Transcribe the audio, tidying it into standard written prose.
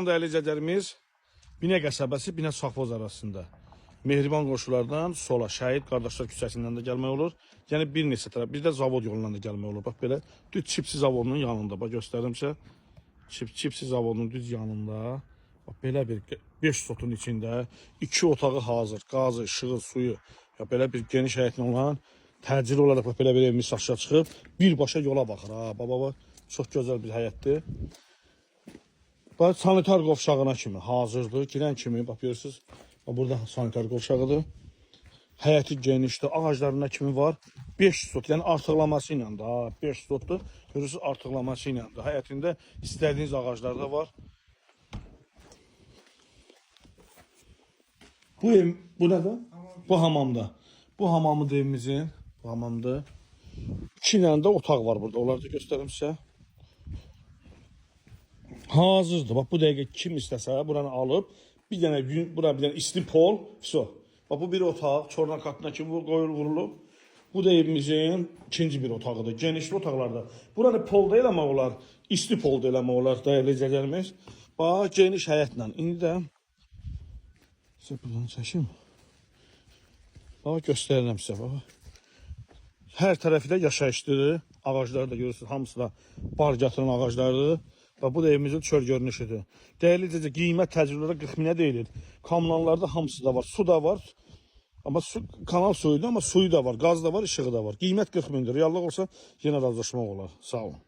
Dəyərli izləyicilərimiz, Binə qəsəbəsi, Binə Safxoz arasında. Mehriban qoşulardan sola Şəhid Qardaşlar küçəsindən də gəlmək olur. Yəni bir neçə tərəf, bir də zavod yolundan da gəlmək olur. Bax belə düz çipsi zavodunun yanında. Bax göstərim sizə. Çipsi zavodunun düz yanında. Bax belə bir 5 sotun içində iki otağı hazır, qazı, işığı, suyu. Ya belə bir geniş həyətli olan təcili olaraq bax belə bir evimiz satışa çıxıb. Birbaşa yola baxır ha. Baba bax, çox gözəl bir həyətdir. Bax sanitar qovşağına kimi hazırdır. Girən kimi bax görürsüz. Bax burada sanitar qovşağıdır. Həyəti genişdir, ağaclarına kimi var. 5 sot, yəni artıqlaması ilə də ha, 5 sotdur. Görürsüz artıqlaması ilə də həyətində istədiyiniz ağaclar da var. Bu ev, bu nədir? Bu hamamda. Bu hamamıdır evimizin. Bu hamamdır. İki dənə də otaq var burada. Onları da göstərim sizə. Hazırdır. Bax bu dəqiqə kim istəsə buranı alıb bir dənə bura bir dənə isti pol, vso. Bax bu bir otaq, çorna katına kimi qoyul vurulub. Bu da evimizin ikinci bir otağıdır. Genişli otaqlarda. Buranı pol da eləmək olar, isti pol da eləmək olar dəyərli izləyicilərimiz. Bax geniş həyətlə. İndi də sizə buradan çəkim. Bax göstərirəm sizə bax. Hər tərəfi də yaşayışlıdır. Ağacları da görürsünüz, hamısı da bar gətirən ağaclardır. Və bu da evimizin çöl görünüşüdür. Dəyərli izləyicilər, qiymət təcrübələrdə 40 minə deyilir. Kommunallarda hamısı da var, su da var. Amma su, kanal suyudur, amma suyu da var, qaz da var, işığı da var. Qiymət 40 mindir. Reallıq olsa yenə razılaşmaq olar. Sağ olun.